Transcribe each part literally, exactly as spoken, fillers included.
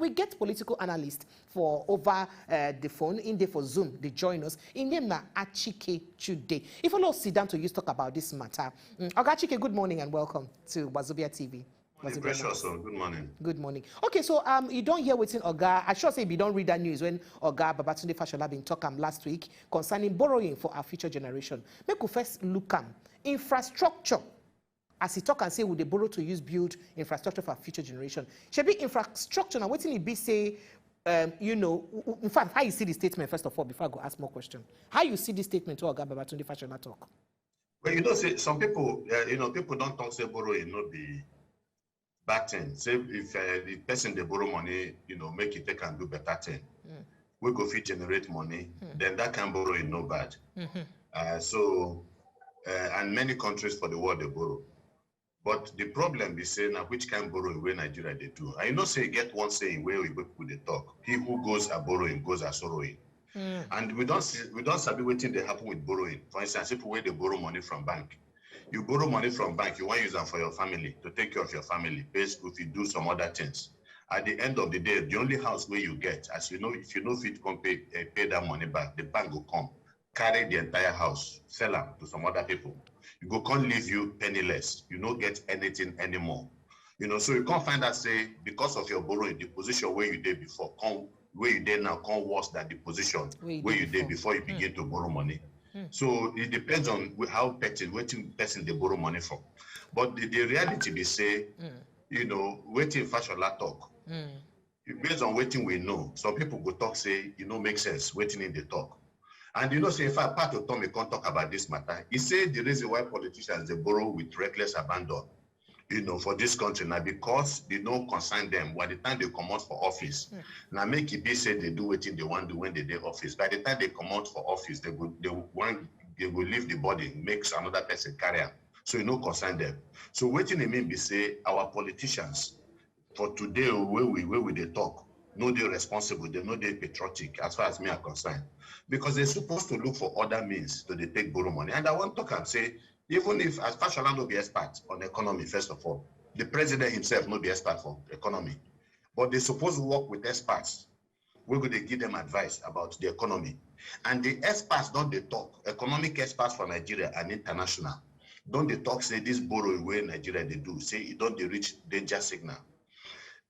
We get political analyst for over uh, the phone, in there for Zoom, they join us. In name na Achike Chude. If you sit down to use talk about this matter. Mm. Oga Achike, good morning and welcome to Wazobia T V. Morning, Precious. Oh, good morning. Good morning. Okay, so um, you don't hear wetin Oga. I sure say you don't read that news when Oga Babatunde Fashola been talk am last week concerning borrowing for our future generation. Make we first look am. Infrastructure. As he talk and say, we dey borrow to use build infrastructure for our future generation. Shebi infrastructure na wetin e be say, um, you know, w- w- in fact, how you see the statement first of all before I go ask more question. How you see this statement wey Oga Babatunde Fashola talk? But you know, say some people, uh, you know, people don't talk say borrowing not be bad thing. Say if uh, the person they borrow money, you know, make it take and do better thing. We go fit generate money, then that kind borrowing no bad. Uh, so, uh, and many countries for the world they borrow. But the problem is say now which kind borrowing wey Nigeria they do. I know say get one saying where we people they talk. He who goes a borrowing goes a sorrowing. And we don't see, we don't sabi wetin dey happen with borrowing. For instance, people wey dey borrow money from bank, you borrow money from bank, you wan use am for your family, to take care of your family, pay school fee, do some other things. At the end of the day, the only house wey you get, as you know, if you no fit come pay eh, pay that money back, the bank go come carry the entire house, sell am to some other people. You go come leave you penniless. You no get anything anymore. You know, so you can't find out say because of your borrowing, the position where you did before, come where you did now, come worse than the position Where you where dey you did before. Before you begin to borrow money. So it depends on wh- how person, what person they borrow money from. But the, the reality be say, you know, wetin Fashola talk. Based on wetin we know, some people go talk say e no make sense wetin he dey talk. And you know say in fact, Pat Otomi come talk about this matter. He say the reason why politicians dey borrow with reckless abandon, you know, for this country now because they no concern them. By the time they comot for office, now make e be say they do wetin they wan do when they dey office. By the time they comot for office, they go they wan they go leave the body, make another person carry am. So e no concern them. So wetin e mean be say our politicians for today o, wey we wey we dey talk no dey responsible, they no dey patriotic as far as me are concerned, because they supposed to look for other means to dey take borrow money. And I wan talk am say even if as Fashola no be expert on economy, first of all, the president himself no be expert for economy, but they suppose work with experts wey go dey give them advice about the economy. And the experts don dey talk, economic experts for Nigeria and international don dey talk say this borrowing wey Nigeria dey do, say e don dey reach danger signal.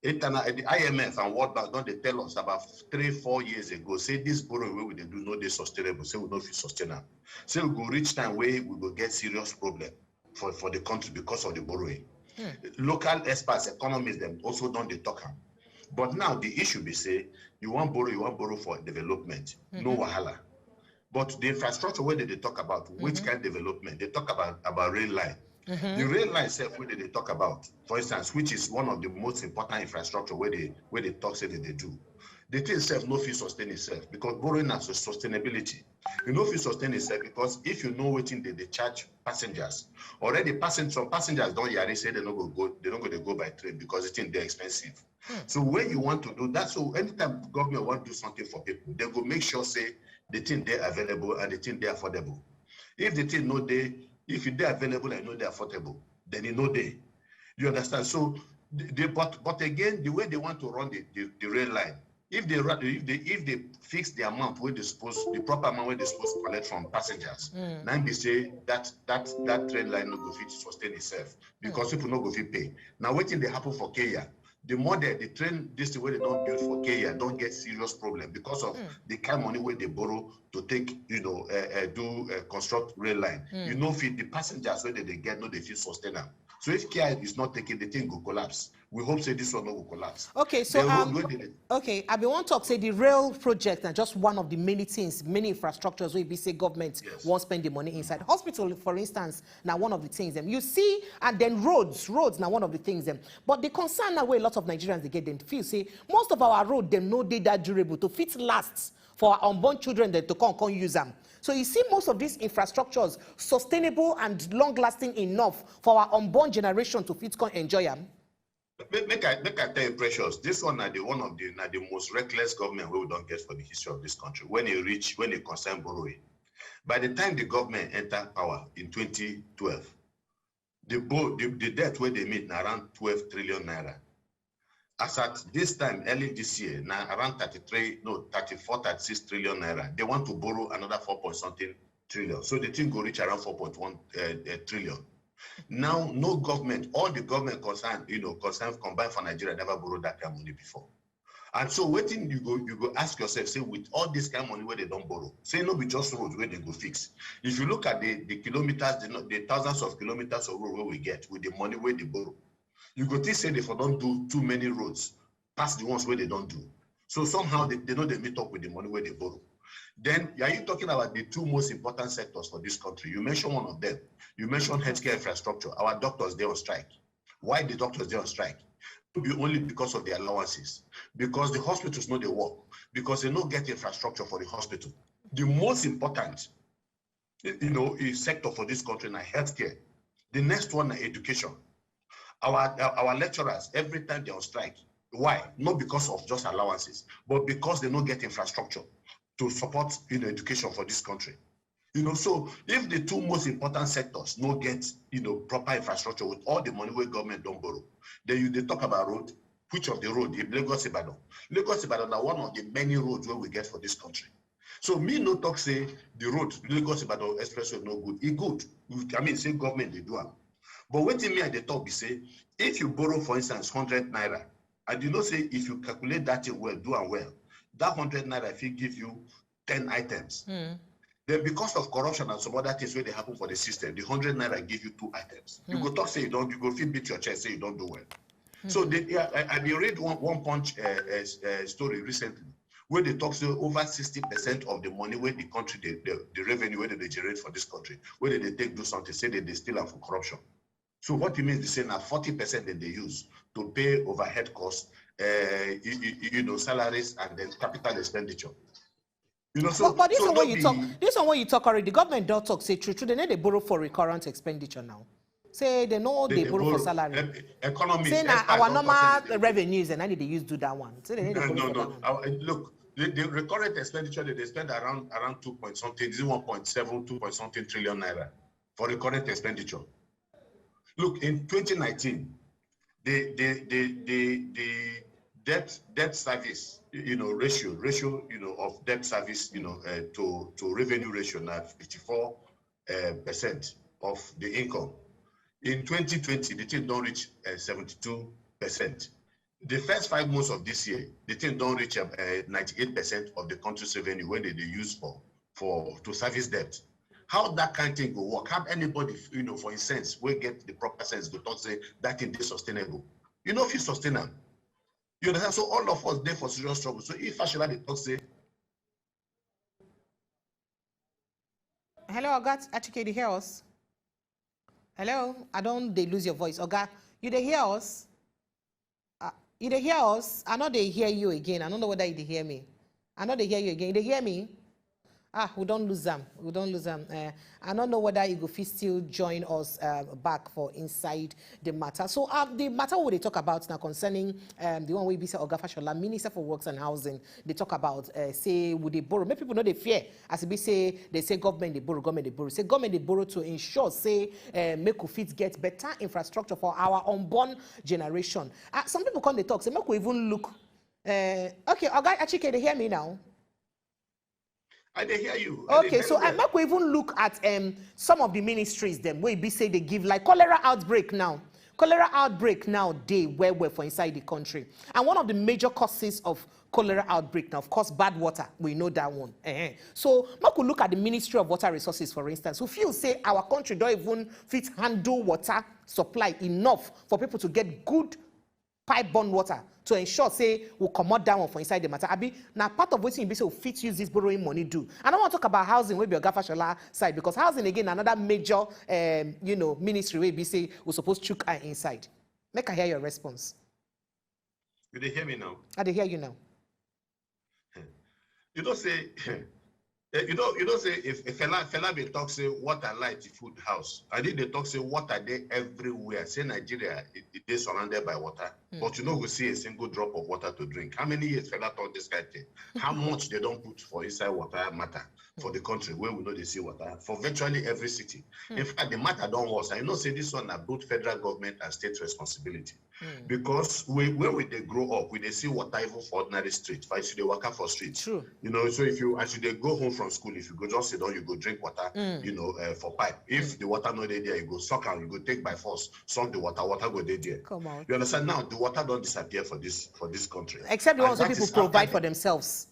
Interna the I M F and World Bank don dey tell us about three, four years ago say this borrowing wey we dey do no dey sustainable, say we no fit sustain am. Say we go reach time wey we go get serious problem for, for the country because of the borrowing. Local experts, economists, them also don dey talk am. But now the issue be say you wan borrow, you wan borrow for development, no wahala. But the infrastructure wey they dey talk about, which kind development? They talk about about rail line. The rail line sef wey they dey talk about, for instance, which is one of the most important infrastructure wey they wey they talk say they dey do, the thing sef no fit sustain itself because borrowing na sus- sustainability. You no fit sustain itself because if you know wetin they dey charge passengers, already passen some passengers don yari say they no go go they no go dey go by train because the thing dey expensive. So when you want to do that, so anytime government wan do something for people, they go make sure say the thing dey available and the thing dey affordable. If the thing no dey, if e dey available and e no dey affordable, then e no dey. You understand? So the, the but but again, the way they want to run the, the, the rail line, if they run if they if they fix the amount wey they suppose the proper amount wey they suppose collect from passengers, na im be say that that that train line no go fit sustain itself because people no go fit pay. Na wetin dey happen for Kenya. The model, the train, this thing wey they don build for Kenya don get serious problem because of the kind money wey they borrow to take, you know, uh, uh, do uh, construct rail line. You know, fit the passengers wey they dey get no dey fit sustain am. So if care is not taken, the thing go collapse. We hope say this one no go collapse. Okay, so The road um, wey dey okay, I been wan talk say the rail project na just one of the many things, many infrastructures wey be say government Yes. wan spend the money inside. Hospital, for instance, na one of the things them you see, and then roads, roads na one of the things them. But the concern now where a lot of Nigerians they get them feel say most of our road them no dey that durable to fit last for our unborn children them to come come use them. So you see most of these infrastructures sustainable and long lasting enough for our unborn generation to fit come enjoy them. Make, make I make I tell you, Precious. This one na the one of the na the most reckless government wey we don get for the history of this country. When e reach, when e concern borrowing, by the time the government enter power in twenty twelve, the bo the, the debt wey they meet na around twelve trillion naira. As at this time, early this year, now around thirty-three, no, thirty-four, thirty-six trillion naira. They want to borrow another four point something trillion. So the thing go reach around four point one uh, uh, trillion. Now, no government, all the government concerned, you know, concerned combined for Nigeria never borrowed that kind of money before. And so waiting, you go, you go ask yourself, say, with all this kind of money where they don't borrow, say no be just roads where they go fix. If you look at the, the kilometers, the, the thousands of kilometers of road where we get with the money where they borrow, you go think say they for don't do too many roads past the ones where they don't do. So somehow they, they know they meet up with the money where they borrow. Then are you talking about the two most important sectors for this country? You mentioned one of them. You mentioned healthcare infrastructure. Our doctors, they on strike. Why the doctors, they on strike? Be only because of the allowances, because the hospitals know they work, because they no get infrastructure for the hospital. The most important, you know, is sector for this country now healthcare. The next one is education. Our our lecturers, every time they on strike. Why? Not because of just allowances, but because they no get infrastructure to support, you know, education for this country. You know, so if the two most important sectors no get, you know, proper infrastructure with all the money where government don't borrow, then you they talk about road. Which of the road? If Lagos Ibadan, Lagos Ibadan are one of the many roads where we get for this country. So me no talk say the road Lagos Ibadan expressway no good. It good. I mean, say government they do am. But waiting me at the top be say, if you borrow, for instance, hundred naira, and you know say if you calculate that thing well, do am well, that hundred naira fit give you ten items. Mm. Then because of corruption and some other things where they happen for the system, the hundred naira give you two items. Mm. You go talk say you don't, you go feel beat your chest say you don't do well. Mm. So they, yeah, I, I read one, one punch uh, uh, uh, story recently where they talk say over sixty percent of the money where the country, the, the, the revenue where they generate for this country, where they take do something, say that they steal am for corruption. So what it means to say now forty percent that they use to pay overhead costs, uh, you, you, you know, salaries and then capital expenditure. You know, so, but, but this so one when you be... talk, this one when you talk already, the government don't talk say true, true. They need to borrow for recurrent expenditure now. Say they know they, they borrow, borrow for salary. E- economy. Say now our normal revenues and I need to use do that one. Say they need to borrow no, for no. That one. Our, look, the, the recurrent expenditure that they spend around around two point something, is one point seven, two point something trillion naira for recurrent expenditure. Look, in twenty nineteen, the the the the, the debt debt service, you know, ratio ratio you know of debt service, you know, uh, to to revenue ratio now fifty-four uh, percent of the income. In twenty twenty, the thing don't reach uh, seventy-two percent. The first five months of this year, the thing don't reach uh, ninety-eight percent of the country's revenue when they, they use for for to service debt. How that kind of thing go work? Have anybody, you know, for instance, we get the proper sense to talk say that thing is sustainable. You know, if you sustain them, you understand. So all of us there for serious trouble. So if Fashola they talk say, hello, Oga Achike, you hear us? Hello, I don't. They lose your voice, Oga. You they hear us? Uh, you they hear us? I know they hear you again. I don't know whether you they hear me. I know they hear you again. They hear me? Ah, we don't lose them. We don't lose them. Uh, I don't know whether you go fit still join us uh, back for inside the matter. So uh, the matter we they talk about now concerning um, the one we be say Oga Fashola, Minister for Works and Housing, they talk about uh, say would they borrow? Many people know they fear as it be say they say government they borrow, government they borrow. Say government they borrow to ensure say uh, make we fit get better infrastructure for our unborn generation. Uh, some people come they talk say make we even look. Uh, okay, Oga Achike, they hear me now. I dey hear you. Okay, so I make we even look at um, some of the ministries them wey be say they give like cholera outbreak now. Cholera outbreak now dey well well for inside the country, and one of the major causes of cholera outbreak now, of course, bad water. We know that one. Uh-huh. So make we look at the Ministry of Water Resources, for instance. We feel say our country don't even fit handle water supply enough for people to get good pipe borne water to ensure say we comot that one for inside the matter. Abi na part of wetin you be say we fit use this borrowing money do. I don't want to talk about housing wey be Oga Fashola side because housing again na another major um, you know, ministry wey be say we suppose chook eye inside. Make I hear your response. You dey hear me now? I dey hear you now. You know say eh, you know you know say if, if Fela Fela bin talk say water, light, food, house, and if they talk say water dey everywhere, say Nigeria it, it dey surrounded by water, mm. But you no go see a single drop of water to drink. How many years Fela talk this kind thing? How much they don't put for inside water matter for the country where we know they see water for virtually every city? Mm. In fact, the matter don't worse. I know say this one na both federal government and state responsibility. Because we, when we dey grow up, we dey see water even for ordinary street. If you dey waka for street, True. You know, so if you, as you dey go home from school, if you go just sit down, you go drink water, you know, uh, for pipe. If the water no dey there, you go suck am, you go take by force, suck the water, water go dey there. Come out. You understand? Now the water don disappear for this, for this country. Except the And ones that that people is after provide the- for themselves.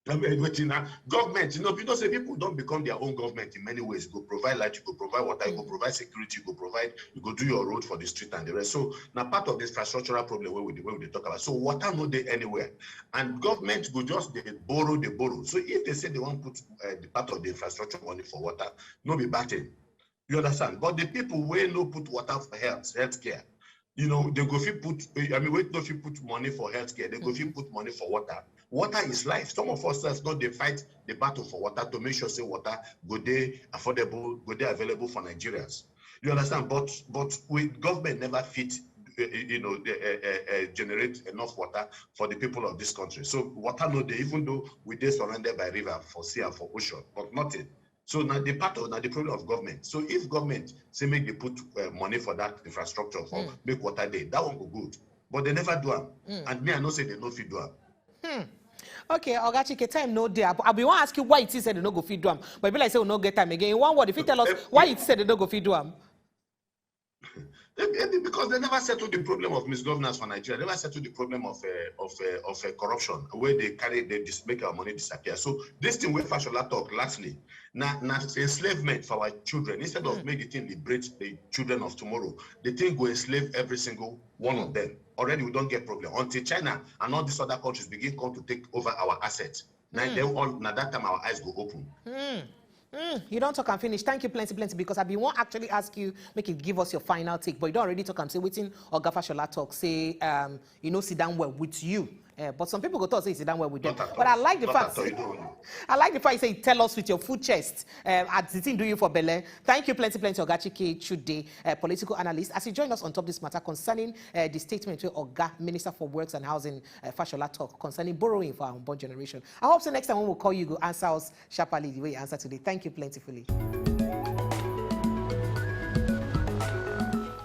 I mean, wetin na government, you know, you know, say people don become their own government in many ways. You go provide light, you go provide water, you go provide security, you go provide, you go do your road for the street and the rest. So na part of the infrastructural problem wey we dey, wey we dey talk about. So water no dey anywhere, and government go just dey borrow, dey borrow. So if they say they wan put, uh, the part of the infrastructure money for water, no be bad thing. You understand? But the people wey no put water for health, healthcare, you know, they go fit put, I mean, wey no fit put money for healthcare, they go fit put money for water. Water is life. Some of us sef don dey fight the battle for water to make sure say water go dey affordable, go dey available for Nigerians. You understand? But, but we, government never fit, uh, you know, uh, uh, uh, generate enough water for the people of this country. So water no dey, even though we dey surrounded by river for sea and for ocean, but nothing. So na the part of, na the problem of government. So if government say make they put, uh, money for that infrastructure for make water dey, that one go good. But they never do am, and me, I know say they no fit do am. Okay, Oga Chike, time no dey. I, I bin wan ask you why it is say they no go fit do am, but e be like say we no get time again. In one word, if you tell us why it is say they no go fit do am. Eh, eh, because they never settle the problem of misgovernance for Nigeria. They never settle the problem of, uh, of, uh, of, uh, corruption, where they carry, they dis- make our money disappear. So this thing wey Fashola talk lastly, na, na enslavement for our children. Instead of make the thing liberate the children of tomorrow, the thing go enslave every single one of them. Already we don get problem until China and all these other countries begin come to take over our assets. Now they all, now that time our eyes go open. Mm, you don talk am finish. Thank you plenty, plenty, because I bin wan actually ask you make you give us your final take, but you don already talk am say wetin Oga Fashola talk say, um, you know, sit down well with you. Uh, but some people go talk say sit down well with them. Not at But all. I like the Not fact. At all. You don't know. I like the fact you say you tell us with your full chest, um, as the thing do you for belle. Thank you plenty, plenty, Oga Chike Chude, uh, political analyst, as you join us on top this matter concerning, uh, the statement wey Oga Minister for Works and Housing, uh, Fashola talk concerning borrowing for our unborn generation. I hope so next time when we call you, you go answer us sharply the way you answer today. Thank you plentifully.